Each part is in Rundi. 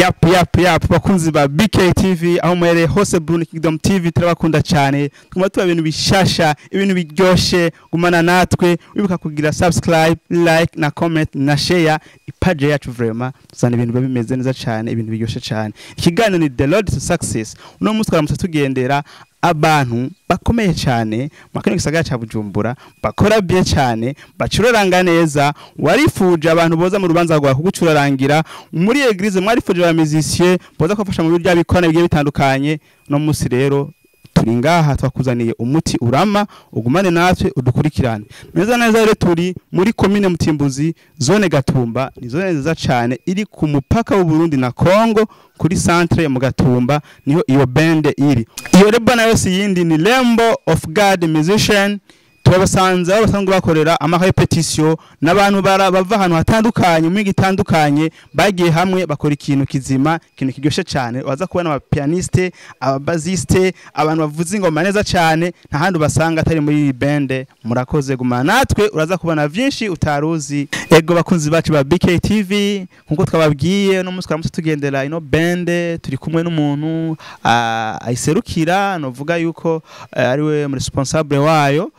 Yap yap yap, bakunzi ba BK TV aho muherereye hose, Burundi Kingdom TV turabakunda cyane. Tuguma tuba ibintu bishasha, ibintu biryoshe. Gumana natwe, wibuka kugira subscribe, like na comment na share ipage yacu. Vraiment tuzana ibintu biba bimeze neza cyane, ibintu biryoshe cyane. Ikiganiro ni The Road to Success. Uno munsi twaramutse tugendera abantu bakomeye cyane mu kino gisagara ca Bujumbura, bakora bien cyane, bacuraranga neza. Warifuje abantu boza mu rubanza rwawe kugucurarangira, muri église mwarifuje ba musicien boza kubafasha mu buryo bikorana bigiye bitandukanye. No munsi rero turi ngaha twakuzaniye umuti urama. Ugumane natwe udukurikirane neza neza. Rero turi muri komine Mutimbuzi, zone Gatumba. Ni zone nziza cyane iri ku mupaka w'u Burundi na Congo, kuri centre mu Gatumba niho iyo band iri. Iyo reba nayo si yindi, ni Lamb of God Musician. Turabasanze aho basanzwe bakorera ama répétition n'abantu bava ahantu hatandukanye, mu mihingo itandukanye, bagiye hamwe bakora ikintu kizima, ikintu kiryoshe cyane. Waza kubona aba pianiste, aba bassiste, abantu bavuza ingoma neza cyane. Nta handi basanga atari muri iyi band. Murakoze, gumana natwe, uraza kubona vyinshi utaruzi. Ego bakunzi bacu ba BK TV, nkuko twababwiye, no munsi twaramutse tugendera ino band. Turi kumwe n'umuntu ayiserukira, novuga yuko ari we responsable wayo.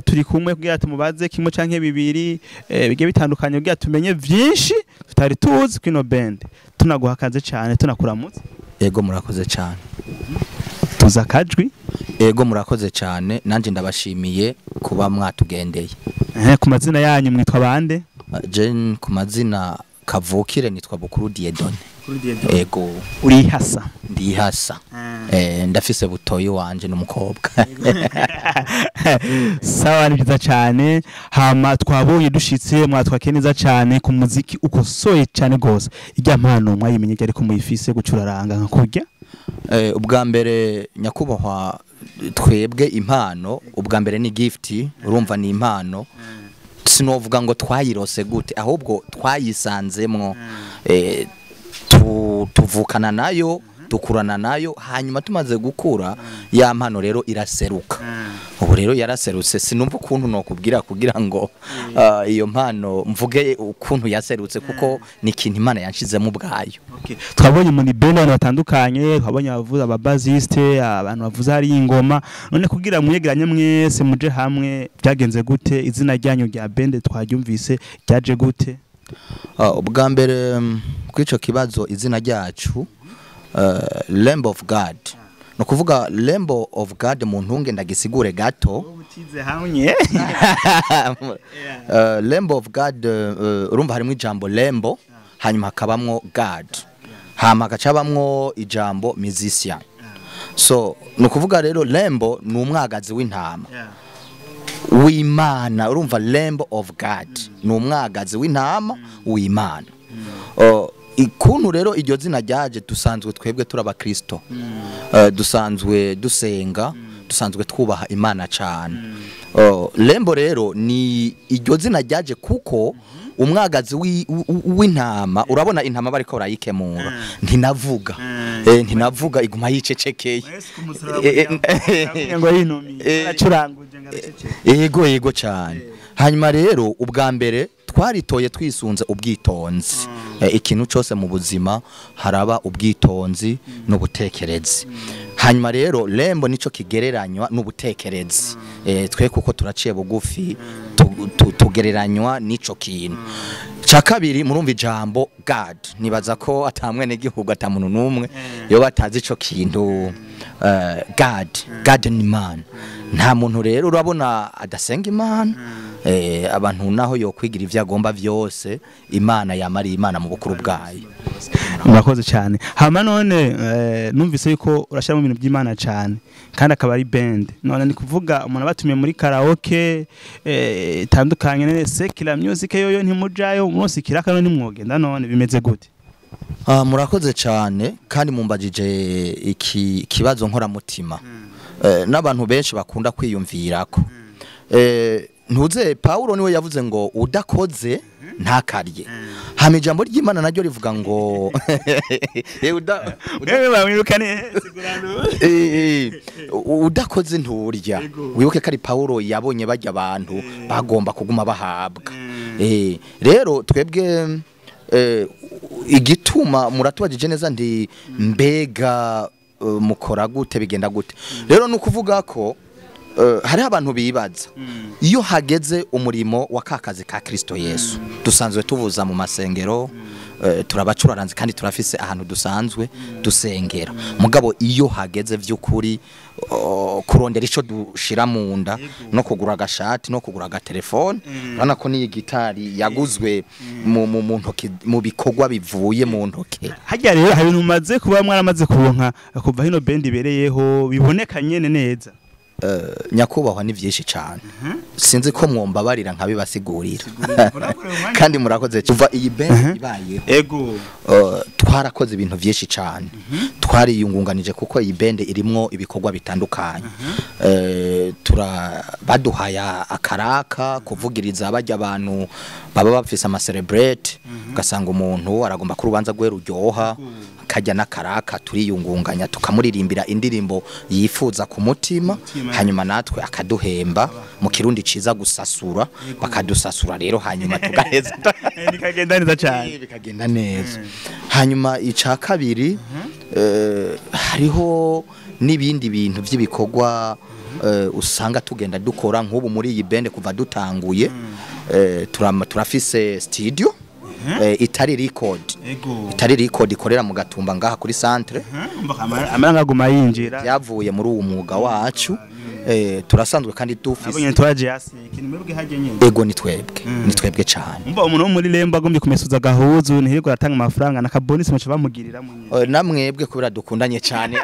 Turi kumwe kugira tumubaze kimwe canke bibiri bigiye bitandukanye, kugira tumenye vyinshi tutari tuzi kino band. Tunaguha kaze cyane, tunakuramutse. Ego, murakoze cyane. Tuza akajwi. Ego, murakoze cyane, nanjye ndabashimiye kuba mwatugendeye. Ku mazina yanyu mwitwa bande? Je ku mazina kavukire nitwa Bukuru Dieudonné. Ego. Urihasa? Ndihasa. Ndafise butoyi wanje n'umukobwa. Sawa, ni byiza cyane. Hama twabonye dushitse mwatwake neza cyane ku muziki ukosoye cyane gose. Irya mpano mwayimenye ryari ko muyifise gucuraranga nka kurya? Ubwa mbere, nyakubahwa, twebwe impano ubwa mbere ni gift. Urumva ni impano, sinovuga ngo twayirose gute, ahubwo twayisanzemwo. Tuvukana nayo, dukurana nayo, hanyuma tumaze gukura ya mpano rero iraseruka. Ubu rero yaraserutse. Sinumva ukuntu nokubwira kugira ngo iyo mpano mvuge ukuntu yaserutse, kuko ni ikintu Imana yanshizemo ubwayo. Twabonye muri band abantu batandukanye, twabonye abavuza, aba bassiste, abantu bavuza hari ingoma. None kugira mwegeranye mwese muje hamwe byagenze gute? Izina ryanyu rya band twaryumvise, ryaje gute? Ubwa mbere, kuri ico kibazo, izina ryacu Lamb of God, no kuvuga Lamb of God, mu ntunge ndagisigure gato. Utize hamwe. Lamb of God, urumva harimo ijambo Lamb, hanyuma hakabamwo God, hama hagacabamwo ijambo musician. So ni ukuvuga rero Lamb ni umwagazi w'intama w'Imana. Urumva Lamb of God ni umwagazi w'intama w'Imana. Ikuntu rero iryo zina ryaje, dusanzwe twebwe turi abakristo, dusanzwe dusenga, dusanzwe twubaha Imana cyane. Lamb rero ni iryo zina ryaje kuko umwagazi w'intama, urabona intama bariko barayikemura ntinavuga, ntinavuga, iguma yicecekeye. Ngo yinumiye, aracuranguje ngo araceceke. Yego cyane. Hanyuma rero ubwa mbere twaritoye twisunze ubwitonzi. Ikintu cyose mu buzima haraba ubwitonzi n'ubutekerezi. Hanyuma rero lamb nico kigereranywa n'ubutekerezi. Twe kuko turaciye bugufi, tugereranywa n'ico kintu. Cya kabiri, murumva ijambo God, nibaza ko atamwene gihugu, atamuntu n'umwe yo batazi ico kintu. God, God ni Imana. Nta muntu rero urabona adasenga Imana. Abantu naho yo kwigira ivyo agomba vyose, Imana yamariye Imana mu bukuru bwayo. Murakoze cyane. Hama none numvise yuko urashyiramo ibintu by'Imana cyane, kandi akaba ari band. None ni kuvuga umuntu abatumiye muri karaoke itandukanye nene secular music yoyo ntimujayo, umunsi kiraka none ntimwogenda? None bimeze gute? Murakoze cyane, kandi mumbajije iki kibazo nkoramutima n'abantu benshi bakunda kwiyumvirako. Ntuze Paulo niwe yavuze ngo udakoze ntakarye. Hama ijambo ry'Imana naryo rivuga ngo Wewe bamwirukane sigurano. Udakoze nturya. Wibuke ko ari Paulo yabonye bajya abantu bagomba kuguma bahabwa. Rero twebwe Igituma muratubajije neza ndi mbega mukora gute, bigenda gute? Rero nukuvuga ko hari abantu bibaza iyo hageze umurimo wa kakazi ka Kristo Yesu dusanzwe tuvuza mu masengero, turabacuraranze kandi turafise ahantu dusanzwe dusengera. Mugabo iyo hageze vy'ukuri kurondera ico dushira mu nda no kugura agashati no kugura agatelefone, urabona ko niyi gitari yaguzwe mu ntoki, mu bikorwa bivuye mu ntoke. Harya rero hari ibintu mumaze kuba mwaramaze kuronka kuva hino band ibereyeho biboneka nyene neza? Nyakubahwa, ni vyinshi cane, sinzi ko mwombabarira nkabibasigurira, kandi murakoze. Kuva iyi band ibayeho, twarakoze ibintu vyinshi cane, twariyungunganije kuko iyi band irimwo ibikorwa bitandukanye. Tura baduhaya akaraka kuvugiriza bajya abantu baba bafise ama celebrate, ugasanga umuntu aragomba ko urubanza rwe ruryoha, kajya n'akaraka, turiyungunganya tukamuririmbira indirimbo yifuza ku mutima, hanyuma natwe akaduhemba, mu Kirundi ciza gusasura, bakadusasura rero, hanyuma tugaheza. Bikagenda neza cyane. Bikagenda neza. Hanyuma ica kabiri, hariho n'ibindi bintu by'ibikorwa usanga tugenda dukora. Nk'ubu muri iyi band kuva dutanguye, turafise studio itari record, itari record, ikorera mu Gatumba ngaha kuri centre. Amaranga aguma yinjira. Byavuye muri uwo mwuga wacu. Turasanzwe kandi dufise Nabonye twaje hasi ikintu mwebwe hajye nyene. Ego, ni twebwe, ni twebwe cyane. Umva, umuntu wo muri Lemba agombye kumesuza gahuzu ntirirwa aratanga amafaranga na kabonisi muca bamugirira mu nyene. Namwebwe kubera dukundanye cyane.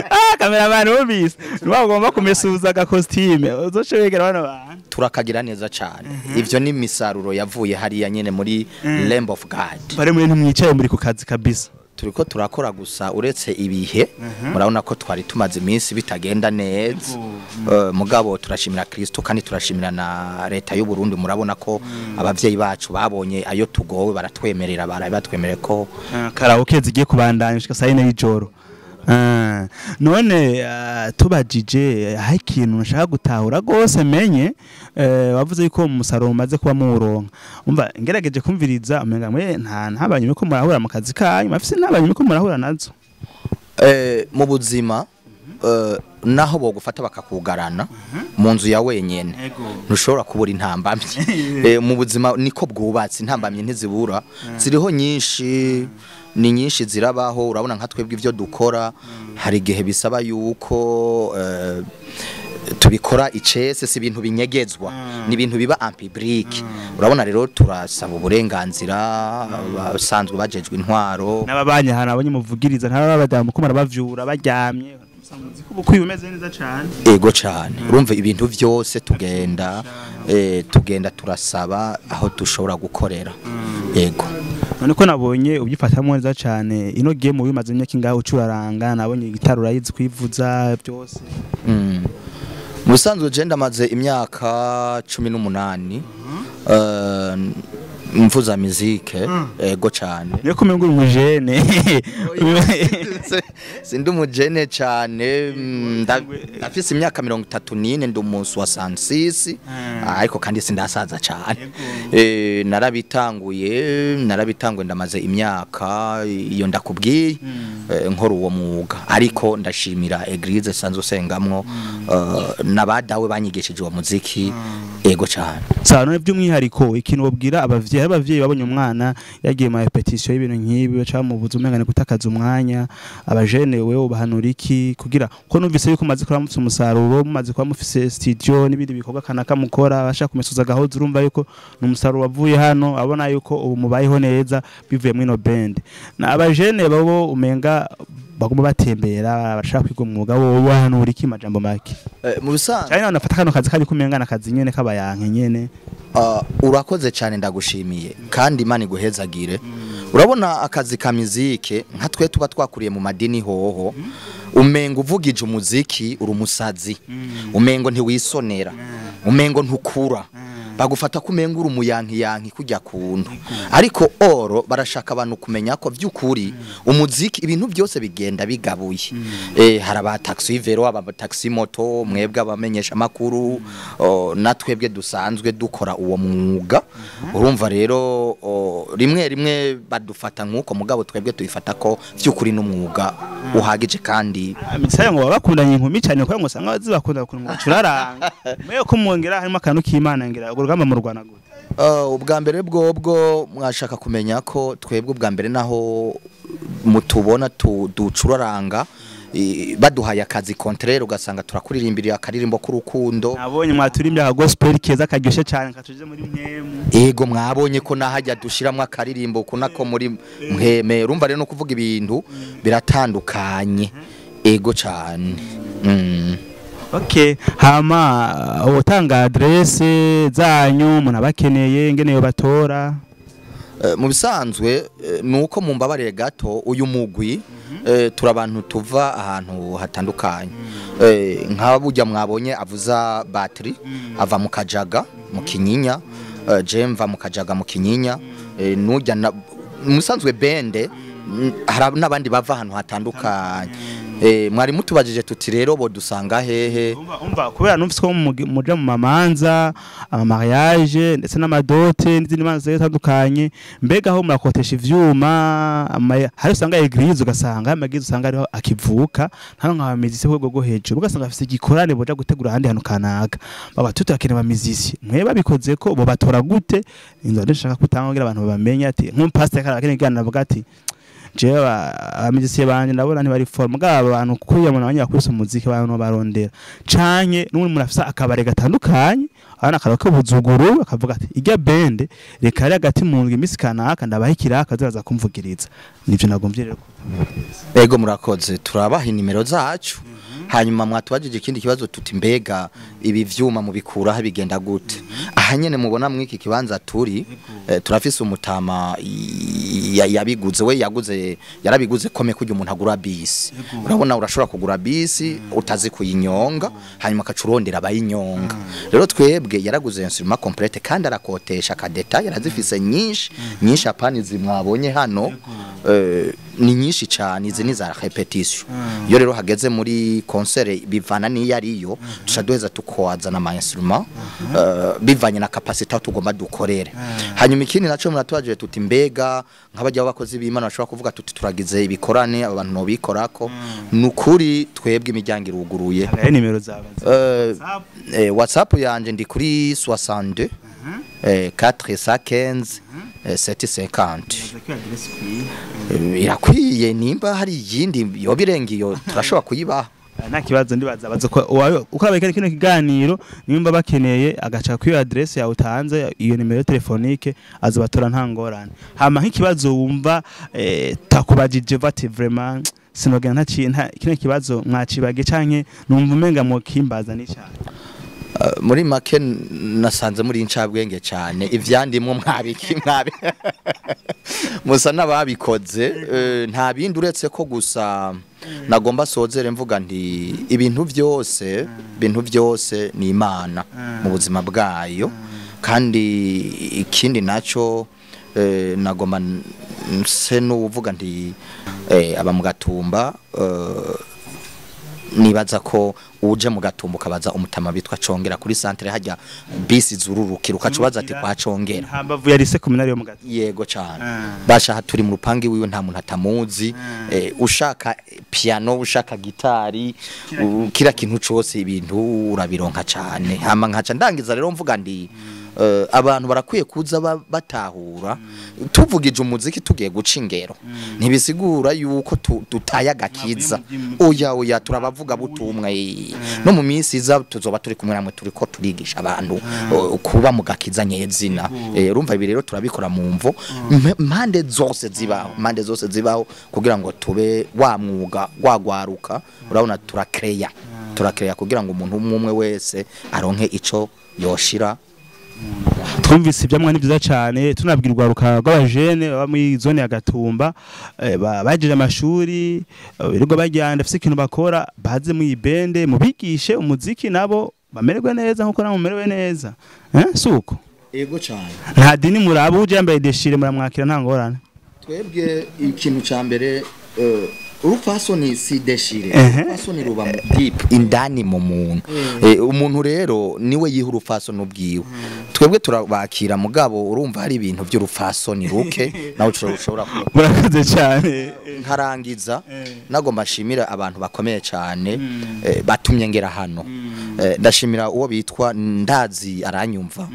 Ah, cameraman, wumvise niba kumesuza aga costume uzoce wegera bano bantu. Turakagira neza cyane. Ivyo ni imisaruro yavuye hariya nyene muri Lamb of God. Bari muri ntimwicaye, muri ku kazi kabisa. Turiko turakora, gusa uretse ibihe murabona ko twari tumaze iminsi bitagenda neza. Mugabo turashimira Kristo kandi turashimira na leta y'u Burundi. Murabona ko abavyeyi bacu babonye ayo tugowe, baratwemerera, baraye batwemereye ko Karaoke zigiye kubandanya gushika saa 4 y'ijoro. None tubajije aho ikintu nshaka gutahura gose menye, wavuze yuko umusaruro umaze kuba muwuronka. Umva, ngerageje kumviriza umenga mwe nta ntabanye ko murahura mu kazi kanyu, mafise ntabanye ko murahura nazo. Mu buzima, naho bogufata bakakugarana mu nzu ya wenyene, ntushobora kubura intambamyi. Mu buzima niko bwubatse, intambamyi ntizibura, ziriho nyinshi, ni nyinshi zirabaho. Urabona nka twebwe ivyo dukora hari igihe bisaba yuko tubikora icese, si ibintu binyegezwa, ni ibintu biba en public. Urabona rero turasaba uburenganzira basanzwe bajejwe intwaro. N'ababanye ahantu abonye muvugiriza ntababadamu ko murabavyura baryamye, usanga ko ubukwiye umeze neza cane. Ego cyane. Urumva ibintu byose tugenda tugenda turasaba aho dushobora gukorera. Ego. None ko nabonye ubyifatamo neza cane, ino game ubimaze imyaka ingahe ucuraranga? Nabonye igitaro urayizi kwivuza byose. Mu bisanzwe je ndamaze imyaka 18 mvuza muzike. Ego cyane. Niyo kumenga uri umujene. Sindi umujene cyane, ndafise imyaka 34, ndi umunsi wa 66, ariko kandi sindasaza cyane. Narabitanguye ndamaze imyaka iyo ndakubwiye, nkora uwo mwuga, ariko ndashimira église sanzwe sengamwo, n'abadawe banyigishije uwo muziki. Ego cyane. Sawa. None by'umwihariko ikintu wabwira abavyeyi, abavyeyi babonye umwana yagiye mu répétition y'ibintu nk'ibi baca mubuza umenga ni gutakaza umwanya, abajene wewe ubahanura iki? Kugira ko numvise yuko mumaze kuba mufise umusaruro, mumaze kuba mufise studio n'ibindi bikorwa kanaka mukora, bashaka kumesuza gahoza, urumva yuko ni umusaruro wavuye hano, abona yuko ubu mubayeho neza bivuye muri ino band. Na abajene babo umenga baguma batembera bashaka kwiga umwuga, wowe ubahanura iki majambo make? Mu bisanzwe Cyane nafata kano kazi kandi kumenga nakazi nyene kabayanke nyene. Urakoze cyane, ndagushimiye kandi Imana iguhezagire. Urabona akazi ka mizike, nka twe tuba twakuriye mu madini hoho, umengo uvugije umuziki uri umusazi, umengo ntiwisonera, umengo ntukura. Bagufata kumenga uri umuyankiyanki kujya kuntu, ariko oro barashaka abantu kumenya ko vy'ukuri umuziki ibintu byose bigenda bigabuye. Hari aba taxi vélo, aba taxi moto, mwebwe abamenyesha makuru, na twebwe dusanzwe dukora uwo mwuga. Urumva rero rimwe rimwe badufata nkuko, mugabo twebwe tuyifata ko vy'ukuri n'umwuga uhagije kandi Misaya ngo bakundanye inkumi cyane, kuko ngo usanga zibakunda ukuntu ngo curaranga mwe ko mwongera harimo akantu k'Imana, ngira urwo rugamba mu Rwanda gute? Ubwa mbere bwobwo mwashaka kumenya ko twebwe ubwa mbere naho mutubona ducuraranga, baduhaye akazi contraire ugasanga turakuririmbira akaririmbo k'urukundo. Nabonye mwaturimbye aka gospel keza karyoshe cyane katuje muri mwemu. Ego, mwabonye ko nahajya dushiramwo akaririmbo kunako muri mweme. Urumva rero no kuvuga ibintu biratandukanye. Ego cyane. Okay, hama utanga adresse zanyu umuntu abakeneye ngene yo batora? Mu bisanzwe nuko mumbabarire gato, uyu mugwi turi abantu tuva ahantu hatandukanye. Nka burya mwabonye avuza battery ava mu Kajaga mu Kinyinya, je mva mu Kajaga mu Kinyinya, nujya na musanzwe bende hari n'abandi bava ahantu hatandukanye. Mwari mutubajije tuti rero bo dusanga hehe? Umva, kubera numvise ko muja mu mamanza, ama mariage ndetse n'amadote n'izindi manza zigiye zitandukanye, mbega aho murakotesha ivyuma hari usanga église, ugasanga ama église usanga ariho akivuka nta nka abamizisi ku rwego rwo hejuru, ugasanga afise igikorane boja gutegura ahandi hantu kanaka, baba tutakeneye abamizisi, mwe babikoze ko bo batora gute? Inzo ndashaka kutanga kugira abantu bamenye ati nk'umupasiteri karakeneye ikiganiro avuga ati jewe abamizisi banje ndabona ntibari forme, mugabo abantu kuya umuntu abanya bakubise umuziki abantu barondera, canke n'undi muntu afise akabare gatandukanye abana akaba k'ubuzuguru akavuga ati irya bende reka ari hagati mu ndwi imisi kanaka ndabaha ikiraka ziraza kumvugiriza. Nivyo nagomvye rero. Ego, murakoze, turabaha inimero zacu. Hanyuma mwatubajije ikindi kibazo tuti mbega ibi vyuma mubikuraho bigenda gute? Aha nyene mubona mwiki kibanza turi, turafise umutama yabiguze, we yaguze yarabiguze kome kurya umuntu agura bisi. Urabona urashobora kugura bisi utazi kuyinyonga, hanyuma akacurondera abayinyonga. Rero twebwe yaraguze instrument complète kandi arakotesha kadeta, yarazifise nyinshi nyinshi, apani zimwabonye hano, ni nyinshi cyane, izi ni za répétition. Iyo rero hageze muri concert bivana n'iyo ariyo, tuca duheza tukwazana ama instrument bivanye na capacité aho tugomba dukorere. Hanyuma ikindi naco muratubajije tuti mbega nk'abajya bakozi b'Imana bashobora kuvuga tuti turagize ibikorane abantu nobikorako, nukuri twebwe imiryango iruguruye. Hariho nimero zawe? WhatsApp yanje ndi kuri 62 415 750. Irakwiye, nimba hari iyindi yoba irenga iyo turashobora kuyibaha. Nta kibazo, ndibaza baza ko uko abekana kino kiganiro nimba bakeneye agaca kuri adresse yawe utanze, iyo nimero téléphonique, azabatora nta ngorane. Hama nk'ikibazo wumva takubajije vati vraiment sinogera nta nta kino kibazo mwacibage canke numva umenga mukimbaza n'icyaha? Muri make nasanze muri incabwenge cyane, ivyandimwo mwabiki mwabi musa n'ababikoze, nta bindi uretse ko gusa nagomba sozere mvuga nti ibintu byose ni Imana mu buzima bwayo. Kandi ikindi naco nagomba nse n'uvuga nti aba mu Gatumba, nibaza ko uje mu Gatumba ukabaza umutama bitwa Congera kuri centre hajya bisi zururukira, ukacubaza ati kwa Congera. Hambavu ya lycée communal yo mu Gatumba. Yego cyane. Basha turi mu rupangi wiwe, nta muntu atamuzi. Ushaka piano, ushaka gitari, kila kintu cose ibintu urabironka cyane. Hama nkaca ndangiza rero mvuga ndi abantu barakwiye kuza batahura tuvugije umuziki tugiye guca ingero ntibisigura yuko dutaye agakiza. Oya oya, turabavuga butumwa, no mu minsi iza tuzoba turi kumwe namwe turiko turigisha abantu kuba mu gakiza nyezina. Urumva ibi rero turabikora mu mvo mpande zose zibaho, mpande zose zibaho kugira ngo tube wa mwuga wagwaruka. Urabona turakeya kugira ngo umuntu umwe umwe wese aronke ico yoshira. Twumvise ibyamwa ni byiza cyane, tunabwirwa urwaruka rw'abajene baba muri zone ya Gatumba, bahejeje amashuri, birirwa bajyana bafise ikintu bakora, baze mu ibende mubigishe umuziki nabo. bamererwe neza nkuko namwe mumerewe neza. Suko ego cyane, nta dini muraba, uje yambaye déchiré muramwakira nta ngorane. Twebwe ikintu ca mbere, urupfasoni si déchiré. Urupfasoni ruba mu deep indani mu muntu. Umuntu rero niwe yiha urupfasoni ubwiwe. Twebwe turabakira, mugabo urumva hari ibintu by'urupfasoni ruke nawe ushobora kuba. Murakoze cyane. Nkarangiza nagomba nshimira abantu bakomeye cyane batumye ngera hano. Ndashimira uwo bitwa, ndazi aranyumva,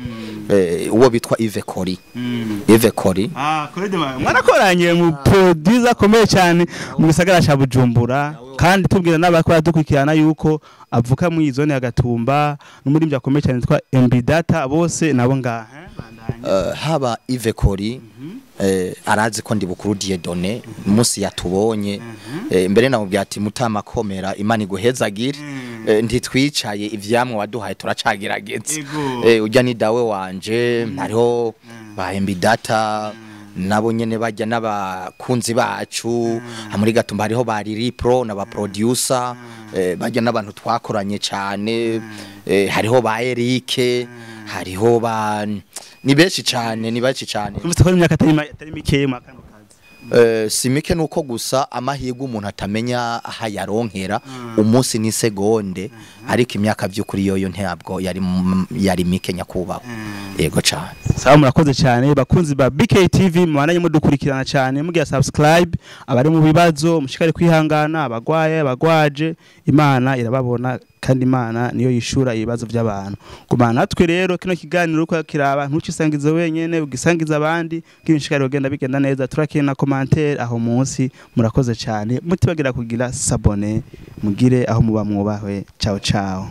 uwo bitwa Yves Kori, Yves Kori. Ah, Kori de mwarakoranye, mu producer akomeye cyane mu gisagara ca Bujumbura, kandi tubwira n'abakora dukurikirana yuko avuka mu zone ya Gatumba, n'umuririmbyi akomeye cyane yitwa MB Data, bose nabo ngaha. Haba Yves Kori, arazi ko ndi Bukuru Dieudonné. Umunsi yatubonye, mbere namubwiye ati: "Mutama, komera, Imana iguhezagire." Ntitwicaye, ivyamwa waduhaye turacagerageza. Ujya ni dawe wanje. Hariho ba MB Data, nabo nyene bajya n'abakunzi bacu muri Gatumba. Hariho ba Riri Pro n'aba producer, bajya n'abantu twakoranye cyane. Hariho ba Eric, hariho ba, ni benshi cyane, ni benshi cyane. Twumvise ko imyaka atari mike mu kano kazi. Si mike, nuko gusa amahirwe umuntu atamenya aho yaronkera umunsi ni segonde, ariko imyaka by'ukuri yoyo ntabwo yari mike, nyakubahwa. Yego cyane. Sawa, murakoze cyane bakunzi ba BKTV, mubandanye mudukurikirana cyane, mugira subscribe. Abari mu bibazo mushikare kwihangana, abagwaye, abagwaje, Imana irababona kandi Imana niyo yishura ibibazo by'abantu. Gumana natwe rero, kino kiganiro uko kiraba ntucisangize wenyene, ugisangize abandi, kibishikare kugenda bigenda neza. Turakina na commentaire aho munsi. Murakoze cyane, mutibagira kugira s'abonner, mugire aho muba mwubahwe. Ciao ciao.